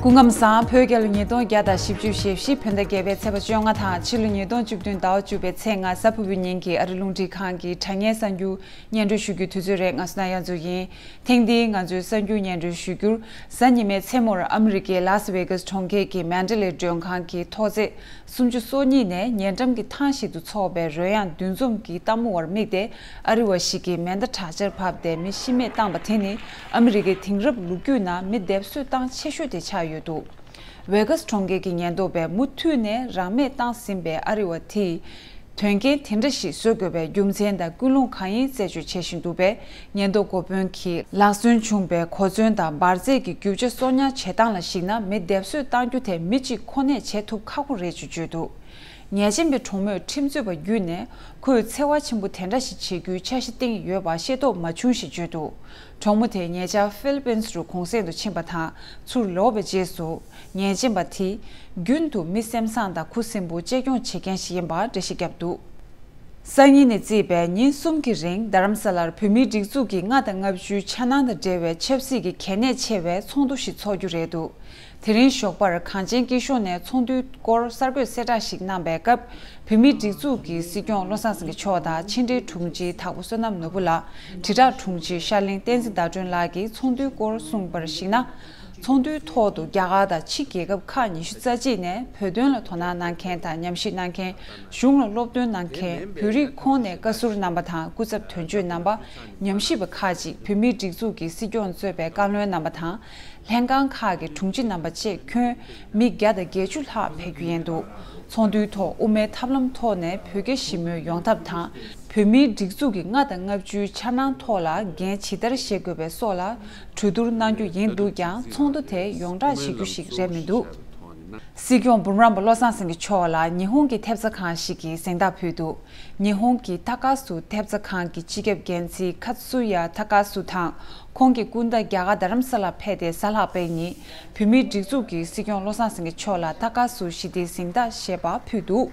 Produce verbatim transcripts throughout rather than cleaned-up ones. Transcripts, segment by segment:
སྐུ་ཁམས་བཟང་། བོད་རྒྱལ་ལོ་ཉིས་སྟོང་བརྒྱ་དང་བཞི་བཅུ་ཞེ་བཞི་བོད་ཟླ་བརྒྱད་པའི་ཚེས་པ་བཅོ་ལྔ་དང་ཕྱི་ལོ་ཉིས་སྟོང་བཅུ་བདུན་ཟླ་བ་བཅུ་པའི་ཚེས་ལྔ་གཟའ་ཕུར་བུའི་ཉིན་གྱི་ཨ་རི་རླུང་འཕྲིན་ཁང་གི་དྲ་བརྙན་གསར་འགྱུར་སྙན་སྒྲོན་ཞུ་རྒྱུའི་དུས་ཚོད་རེད། ང་སོ་ན་གཡང་འཛུགས་ཡིན། ཐེངས་འདིའི་ང་ཚོའི་གསར་འགྱུར་སྙན་སྒྲོན་ཞུ་རྒྱུར། གཟའ་ཉི་མའི་མཚན་མོར་ཨ་མི་རི་ཀའི་ལཱ་སི་ཝེ་གྷ་སི་གྲོང་ཁྱེར་གྱི་མན་ཌེ་ལེ་མགྲོན་ཁང་གི་མཐོ་ཚད་སུམ་ཅུ་སོ་གཉིས་ནས་ཉེ་འགྲམ་གྱི་ཐང་ཞིག་ཏུ་འཚོགས་པའི་རོལ་དབྱངས་འདུ་འཛོམས་ཀྱི་སྟབས་མོ་བར་དམིགས་ཏེ། ཨ་རི་བ་ཞིག་གིས་མེ་མདའ་དྲག་ཆར་བབས་ཏེ་མི་ཤི་རྨས་བཏང་པ་དེ་ནི་ཨ་མི་རི་ཀའི་དེང་རབས་ལོ་རྒྱུས་ནང་མི་སྡེབ་གསོད་སྟངས་ཆེ་ཤོས་དེ་ཆགས་ཡོད་འདུག་ཝེ་གྷ་སི་གྲོང་ཁྱེར་གྱི་ཉེན་རྟོག་པས་མུ་མཐུད་ནས་རང་མེ་བཏང་ཟིན་པའི་ཨ་རི་བ་དེས། དོན་རྐྱེན་དེ་འདྲ་ཞིག་བཟོ་དགོས་པའི་རྒྱུ་མཚན་དང་ཀུན་སློང་གང་ཡིན་རྩད་གཅོད་བྱེད་བཞིན་འདུག་པས། ཉེན་རྟོག་འགོ་དཔོན་གྱིས་ལག་སོན་བྱུང་བའི་གོ་མཚོན་དང་འབར་རྫས་ཀྱི་རྒྱུ་ཆ་གསོག་ཉར་བྱེད་སྟངས་ལ་གཞིགས་ན། མི་སྡེབ་གསོད་གཏང་རྒྱུ་དེ་མི་གཅིག་ཁོ་ནས་བྱེད་ཐུབ་ཁག་པོ་རེད་ཅེས་བརྗོད་འདུག་ཉེས་ཅན་པའི་གྲོགས་མོས་ཁྲིམས་རྩོད་པ་བརྒྱུད་ནས་ཁོས་འཚེ་བ་ཆེན་པོ་དེ་འདྲ་ཞིག་བྱེད་རྒྱུའི་འཆར་གཞི་བཏིང་ཡོད་པ་ཤེས་རྟོགས་མ་བྱུང་ཞེས་བརྗོད་འདུག་གྲོགས་མོ་དེ་ཉེ་ཆར་ཧྥི་ལི་པིན་སི་རུ་གུང་སེང་དུ་ཕྱིན་པ་དང་། ཚུར་ལོག་པའི་རྗེས་སུ། ཉེས་ཅན་པ་དེས་རྒྱུན་དུ་མི་སེམས་བཟང་དང་ཁུ་སིམ་པོ་གཅེས་སྐྱོང་བྱེད་མཁན་ཞིག་ཡིན་པར་འགྲེལ་བཤད་བརྒྱབ་འདུག་སང་ཉིན་ནས་བརྩིས་པའི་ཉིན་གསུམ་གྱི་རིང་རྡ་རམ་ས་ལར་བོད་མིའི་སྒྲིག་འཛུགས་ཀྱི་ལྔ་དང་ལྔ་བཅུའི་འཆར་སྣང་དང་འབྲེལ་བའི་ཆབ་སྲིད་ཀྱི་གལ་གནད་ཆེ་བའི་ཚོགས་འདུ་ཞིག་འཚོགས་རྒྱུ་རེད་འདུག་དེ་རིང་ཞོགས་པར་གངས་ཅན་སྐྱིད་གཤོངས་ནས་ཚོགས་འདུའི་སྐོར་གསར་འགོད་གསལ་བསྒྲགས་ཤིག་གནང་པའི་སྐབས། བོད་མིའི་སྒྲིག་འཛུགས་ཀྱི་སྲིད་སྐྱོང་བློ་བཟང་སེང་གེ་མཆོག་དང་ཕྱི་དྲིལ་དྲུང་ཆེ་དྭགས་པོ་བསོད་ནམས་ནོར་བུ་ལགས། དྲིལ་བསྒྲགས་དྲུང་ཆེ་ཤར་གླིང་བསྟན་འཛིན་ཟླ་སྒྲོན་ལགས་ཀྱིས་ཚོགས་འདུའི་སྐོར་གསུངས་པར་གཞིགས་ན། ཚོགས་འདུའི་ཐོག་ཏུ་རྒྱ་གར་དང་ཕྱི་རྒྱལ་ཁབ་ཁག་ཉི་ཤུ་རྩ་གཅིག་ནས་བོད་དོན་ལ་དོ་སྣང་གནང་མཁན་དང་ཉམས་ཞིབ་གནང་མཁན། གཞུང་ལ་སློབ་སྟོན་གནང་མཁན། བོད་རིགས་ཁོངས་ནས་བཀའ་ཟུར་རྣམ་པ་དང་སྐུ་ཚབ་དོན་གཅོད་རྣམ་པ། ཉམས་ཞིབ་པ་ཁག་ཅིག་བོད་མིའི་སྒྲིག་འཛུགས་ཀྱི་སྲིད་སྐྱོང་གཙོས་པའི་བཀའ་བློན་རྣམ་པ་དང་། ལྷན་ཁང་ཁག་གི་དྲུང་ཆེ་རྣམ་པ་བཅས་ཁྱོན་མི་བརྒྱ་དང་བརྒྱད་ཅུ་ལྷག་ཕེབས་རྒྱུ་ཡིན་འདུག་ཚོགས་འདུའི་ཐོག་དབུ་མའི་ཐབས་ལམ་ཐོག་ནས་བོད་རྒྱ་ཞི་མོལ་ཡོང་ཐབས་དང་། བོད་མིའི་སྒྲིག་འཛུགས་ཀྱི་ལྔ་དང་ལྔ་བཅུའི་འཆར་སྣང་ཐོག་ལ་འགན་ཇི་ལྟར་བཞེས་དགོས་པའི་སོགས་ལ་གྲོས་བསྡུར་གནང་རྒྱུ་ཡིན་འདུག་ཀྱང་། ཚོགས་འདུ་དེ་ཡོངས་བསྒྲགས་བྱེད་རྒྱུ་ཞིག་རེད་མི་འདུག་སྲིད་སྐྱོང་འབུམ་རམས་པ་བློ་བཟང་སེང་གེ་མཆོག་ལ་ཉི་ཧོང་གི་ཐེབས་རྩ་ཁང་ཞིག་གིས་གཟེངས་རྟགས་ཕུལ་འདུག་ཉི་ཧོང་གི་ཐ་ཀ་སུ་ཐེབས་རྩ་ཁང་གི་སྤྱི་ཁྱབ་འགན་འཛིན་ཁ་ཚུ་ཡ་ཐ་ཀ་སུ་དང་། ཁོང་གི་སྐུ་ཟླ་རྒྱ་གར་རྡ་རམ་ས་ལ་ཕེབས་ཏེ་གཟའ་ལྷག་པའི་ཉིན་བོད་མིའི་སྒྲིག་འཛུགས་ཀྱི་སྲིད་སྐྱོང་བློ་བཟང་སེང་གེ་མཆོག་ལ་ཐ་ཀ་སུ་ཞི་བདེའི་གཟེངས་རྟགས་ཞེས་པ་ཕུལ་འདུག་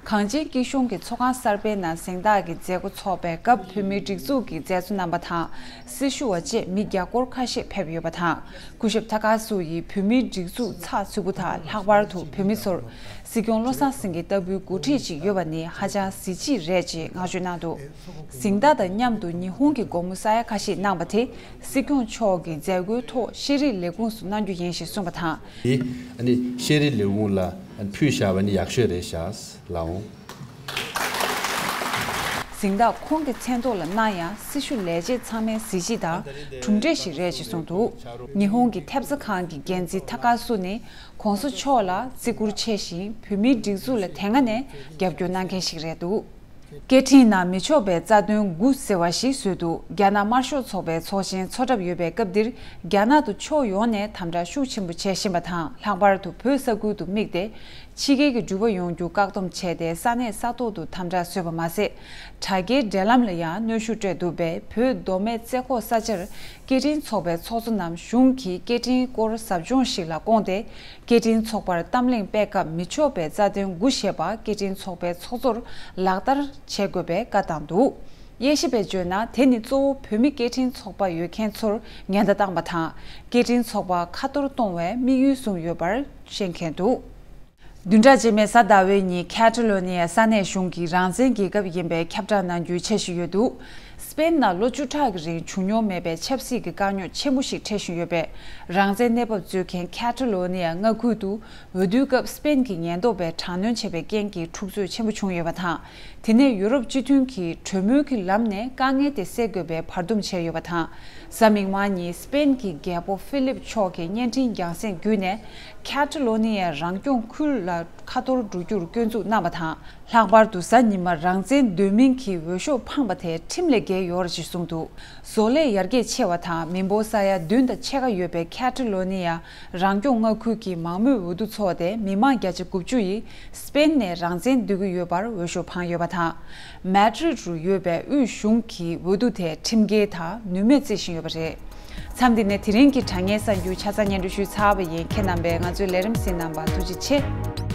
གངས་ཅན་སྐྱིད་གཤོངས་ཀྱི་ཚོགས་ཁང་གསར་པའི་ནང་གཟེངས་རྟགས་ཀྱི་མཛད་སྒོ་འཚོགས་པའི་སྐབས་བོད་མིའི་སྒྲིག་འཛུགས་ཀྱི་མཛད་གཙོ་རྣམ་པ་དང་། སྲི་ཞུ་བ་བཅས་མི་བརྒྱ་སྐོར་ཁ་ཤས་ཕེབས་ཡོད་པ་དང་། སྐུ་ཞབས་ཐ་ཀ་སུ་ཡིས་བོད་མིའི་སྒྲིག་འཛུགས་ཚགས་ཚུད་པོ་དང་། ལྷག་པར་དུ་བོད་མི་ཚོར་སྲིད་སྐྱོང་བློ་བཟང་སེང་གེ་ལྟ་བུའི་འགོ་ཁྲིད་ཅིག་ཡོད་པ་ནི་ཧ་ཅང་གཟི་བརྗིད་རེད་ཅེས་བསྔགས་བརྗོད་གནང་འདུག་གཟེངས་རྟགས་དང་མཉམ་དུ་ཉི་ཧོང་གི་སྒོར་མོ་ས་ཡ་ཁ་ཤས་གནང་པ་དེ་སྲིད་སྐྱོང་མཆོག་གི་མཛད་སྒོའི་ཐོག་ཤེས་རིག་ལས་ཁུངས་སུ་གནང་རྒྱུ་ཡིན་ཞེས་གསུངས་པ་དང་། དེ་ཨ་ནི་ཤེས་རིག་ལས་ཁུངས་ལ་ཕུལ་བཞག་པ་ནི་ཡག་ཤོས་རེད་ཤག་ལགས་འོང་། གཟེངས་རྟགས་ཁོང་གི་མཚན་ཐོག་ལ་གནང་ཡང་སྲི་ཞུ་ལས་བྱེད་ཚང་མའི་གཟི་བརྗིད་དང་གྲུབ་འབྲས་ཤིག་རེད་ཅེས་གསུངས་འདུག་ཉི་ཧོང་གི་ཐེབས་རྩ་ཁང་གི་འགན་འཛིན་ཐ་ཀ་སུ་ནི་༸གོང་ས་མཆོག་ལ་བརྩི་བཀུར་ཆེ་ཞིང་བོད་མིའི་སྒྲིག་འཛུགས་ལ་དེ་སྔ་ནས་རྒྱབ་སྐྱོར་གནང་མཁན་ཞིག་རེད་འདུག་སྐད་འཕྲིན་ནང་མི་ཆོག་པའི་རྩ་དོན་དགུ་ཟེར་བ་ཞིག་བཟོས་འདུག་རྒྱ་ནག་དམར་ཤོག་ཚོགས་པའི་ཚོགས་ཆེན་འཚོགས་གྲབས་ཡོད་པའི་སྐབས་འདིར་རྒྱ་ནག་ཏུ་ཕྱོགས་ཡོངས་ནས་དམ་དྲག་ཤུགས་ཆེན་པོ་བྱེད་བཞིན་པ་དང་། ལྷག་པར་དུ་བོད་ས་ཁུལ་དུ་དམིགས་ཏེ། ཕྱི་རྒྱལ་གྱི་འགྲུལ་པ་ཡོང་རྒྱུ་བཀག་སྡོམ་བྱས་ཏེ། ས་གནས་ས་ཐོག་ཏུ་དམ་དྲག་བཟོས་པ་མ་ཟད། དྲ་རྒྱའི་འབྲེལ་ལམ་ལ་ཡང་གནོན་ཤུགས་སྤྲད་འདུག་པས། བོད་མདོ་སྨད་རྩེ་ཁོག་ས་ཆར་སྐད་འཕྲིན་ཚོགས་པའི་ཚོགས་གཙོ་རྣམས་གཞུང་གི་སྐད་འཕྲིན་སྐོར་ཟབ་སྦྱོང་ཞིག་ལ་བསྐོངས་ཏེ། སྐད་འཕྲིན་ཚོགས་པར་གཏམ་གླེང་སྤེལ་སྐབས་མི་ཆོག་པའི་རྩ་དོན་དགུ་ཞེས་པ་སྐད་འཕྲིན་ཚོགས་པའི་ཚོགས་གཙོར་ལག་བསྟར་བྱེད་དགོས་པའི་བཀའ་བཏང་འདུག་དབྱེ་ཞིབ་པས་བརྗོད་ན། དེ་ནི་གཙོ་བོ་བོད་མི་སྐད་འཕྲིན་ཚོགས་པ་ཡོད་མཁན་ཚོར་ཉེན་བརྡ་བཏང་པ་དང་། སྐད་འཕྲིན་ཚོགས་པ་ཁ་གཏོར་གཏོང་བའི་དམིགས་ཡུལ་བཟུང་ཡོད་པར་བཤད་མཁན་འདུག་བདུན་ཕྲག་རྗེས་མའི་གཟའ་ཟླ་བའི་ཉིན་ཁེ་ཊ་ལོ་ནི་ཡ་ས་གནས་གཞུང་གི་རང་བཙན་རྒྱལ་ཁབ་ཡིན་པའི་ཁྱབ་བསྒྲགས་གནང་རྒྱུའི་འཆར་གཞི་ཡོད་འདུག་སི་པེན་ནང་ལོ་བཅུ་ཕྲག་གི་རིང་བྱུང་མྱོང་མེད་པའི་ཆབ་སྲིད་ཀྱི་དཀའ་རྙོག་ཆེན་པོ་ཞིག་འཕྲད་བཞིན་ཡོད་པས། རང་བཙན་གནས་བབ་རྩོད་མཁན་ཁེ་ཊ་ལོ་ནི་ཡ་མངའ་ཁུལ་དུ་འོས་བསྡུའི་སྐབས་སི་པེན་གྱི་ཉེན་རྟོག་པས་དྲག་གནོན་བྱས་པའི་རྐྱེན་གྱིས་འཁྲུག་རྩོད་ཆེན་པོ་བྱུང་ཡོད་པ་དང་། དེ་ནས་ཡུ་རོབ་སྤྱི་མཐུན་གྱིས་གྲོས་མོལ་གྱི་ལམ་ནས་དཀའ་ངལ་དེ་སེལ་དགོས་པའི་བར་འདུམ་བྱས་ཡོད་པ་དང་། གཟའ་མིག་དམར་ཉིན་སི་པེན་གྱི་རྒྱལ་པོ་ཧྥི་ལིབ་མཆོག་གིས་བརྙན་འཕྲིན་རྒྱང་སྲིང་བརྒྱུད་ནས་ཁེ་ཊ་ལོ་ནི་ཡའི་རང་སྐྱོང་ཁུལ་ལ་ཁ་གཏོར་འགྲོ་རྒྱུར་སྐྱོན་འཛུགས་གནང་བ་དང་། ལྷག་པར་དུ་གཟའ་ཉི་མར་རང་བཙན་འདོད་མིན་གྱི་འོས་ཤོག་འཕངས་པ་དེ་ཁྲིམས་ལས་འགལ་ཡོད་རེད་ཅེས་གསུངས་འདུག་བཟོ་ལས་ཡར་རྒྱས་ཆེ་བ་དང་མི་འབོར་ས་ཡ་བདུན་དང་ཕྱེད་ཀ་ཡོད་པའི་ཁེ་ཊ་ལོ་ནི་ཡ་རང་སྐྱོང་མངའ་ཁུལ་གྱི་མང་མོས་འོས་བསྡུ་ཚོགས་ཏེ། མི་མང་བརྒྱ་ཆ་དགུ་བཅུ་ཡིས་སི་པེན་ནས་རང་བཙན་འདོད་ཀྱི་ཡོད་པར་འོས་ཤོག་འཕངས་ཡོད་པ་དང་། མེ་ཌྲིད་རུ་ཡོད་པའི་དབུས་གཞུང་གིས་འོས་བསྡུ་དེ་ཁྲིམས་འགལ་དང་ནུས་མེད་བརྩི་བཞིན་ཡོད་པ་རེད། མཚམས་འདི་ནས་དེ་རིང་གི་དྲ་བརྙན་གསར་འགྱུར་ཆ་ཚང་སྙན་སྒྲོན་ཞུས་ཚར་བ་ཡིན། ཁྱེད་རྣམ་པས་ང་ཚོའི་ལས་རིམ་གཟིགས་གནང་བར་ཐུགས་རྗེ་ཆེ།